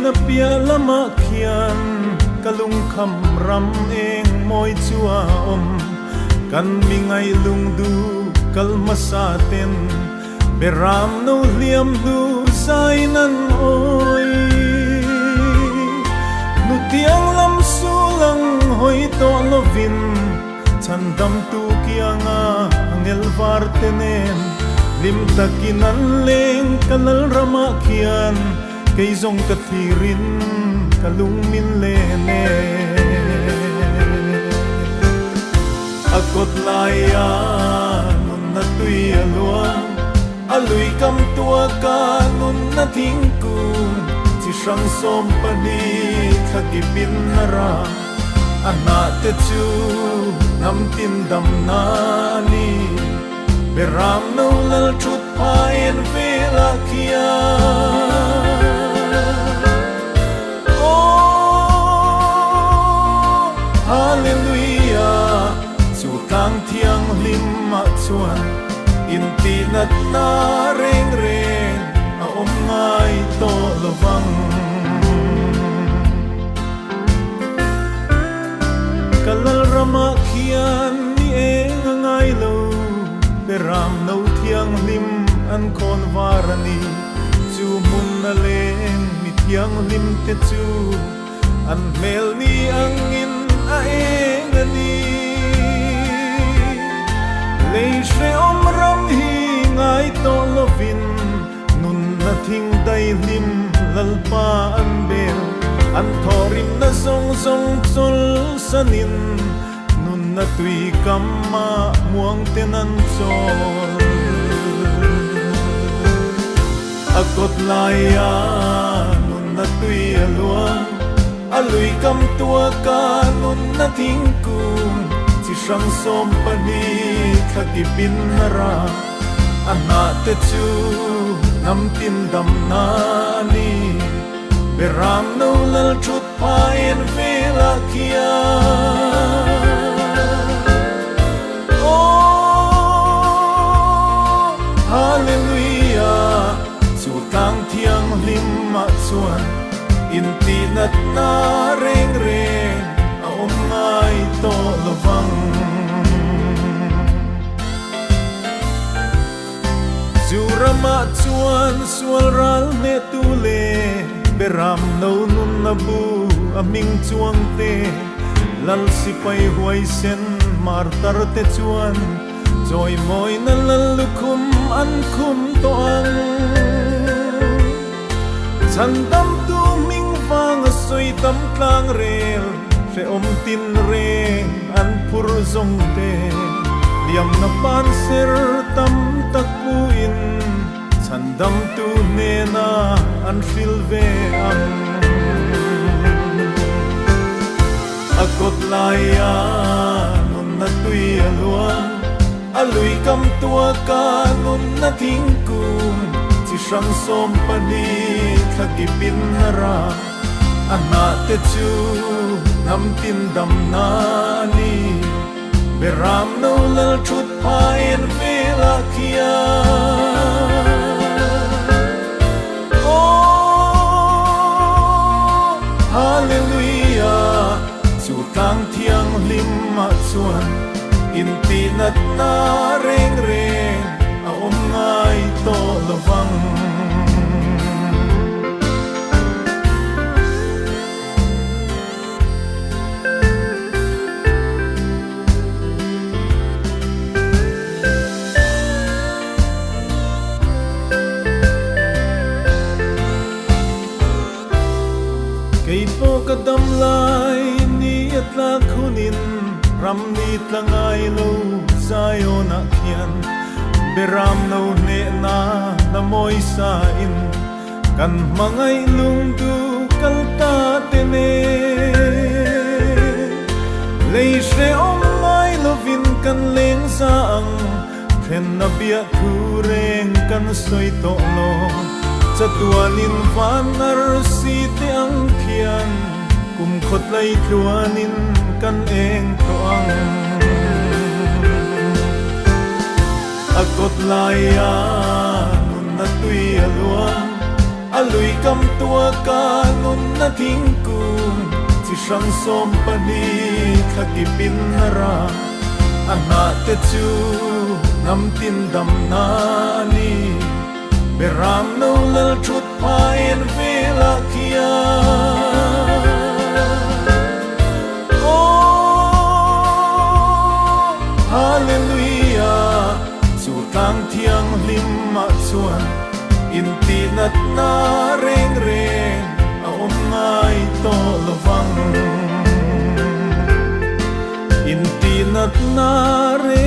Thihna piah lamah khian ka lungkham ram eng mawi chu a awm. Kan mi ngaih lungdu kal hmasa ten beram no hliam hnu zaiin an awi. Nutiang lam sul ang hawi tawh lovin Chhandamtu kianga angel var te nen hlim takin an leng ka lal ramah khian kei zawng ka thlirin ka lung min len e. A kawt laia nunna tui a luang, a lui kam tuaka nunna thingkung chi hrang 12 thla kipin a rang. A hnah te chu hnam tin dam na a ni. Beram no lal thut phain velah khian. Aw, Hallelujah, chu tlang thianghlim ah chuan intihnatna reng reng a awm ngai tawh lovang. Ka lalramah khian ni eng a ngai lo, Beram no thianghlim an khawn var a ni. Chu hmun a leng mi thianghlim te chu an hmel ni angin a eng a ni. Lei hrehawm ram hi ngai tawh lovin Nunna thing daihlim Lalpa an bel, an thawhrimna zawng zawng chawlsanin nunna tui kamah muangten an chawl. A kawt laia nunna tui a luang, a lui kam tuaka nunna thingkung chi hrang 12 thla kipin a rah. A hnah te chu hnam tin dam na a ni. Beram no lal thut phain velah khian. Aw, Hallelujah, chu tlang thianghlim ah chuan intihnatna reng reng a awm ngai tawh lovang. Zu ramah chuan sual ral hnehtu leh beram no nunna bu a hming chuang te, Lal sipai huaisen martar te chuan chawimawina lal lukhum an khum tawh ang. Chhandamtu hming vanga sawi tam tlang rel hrehawm tin reng an phur zawng te, hliamna pan ser tam tak puin chhandamtu hnena an hril ve ang. A kawt laia nunna tui a luang, a lui kam tuaka nunna thingkung chi hrang 12 thla kipin a rah. A hnah te chu hnam tin dam na a ni. Beram no lal thut phain velah khian. Aw, Hallelujah, chu tlang thianghlim ah chuan intihnatna reng reng a awm ngai tawh lovang. Kei pawh ka dam lai ni a tlak hunin ram ni tla ngai lo Zion-ah khian beram no hnehna la mawi sa in Kan hmangaih lungdu kal ta te nen Lei hrehawm ngai lovin kan leng za ang Thenna biah thu reng kan sawi tawh lo Chatuanin van arsi te ang khian Kum khawtlai tluanin kan eng tawh ang. A kawt laia nunna tui a luang, a lui kam tuaka nunna thingkung chi hrang 12 thla kipin a ra. A hnah te chu hnam tin damna a ni. Beram no lal thut phai en velah khian. Aw, Hallelujah, chu tlang thianghlim ah chuan intihnatna reng reng a awm ngai tawh lo vang. Intihnatna reng.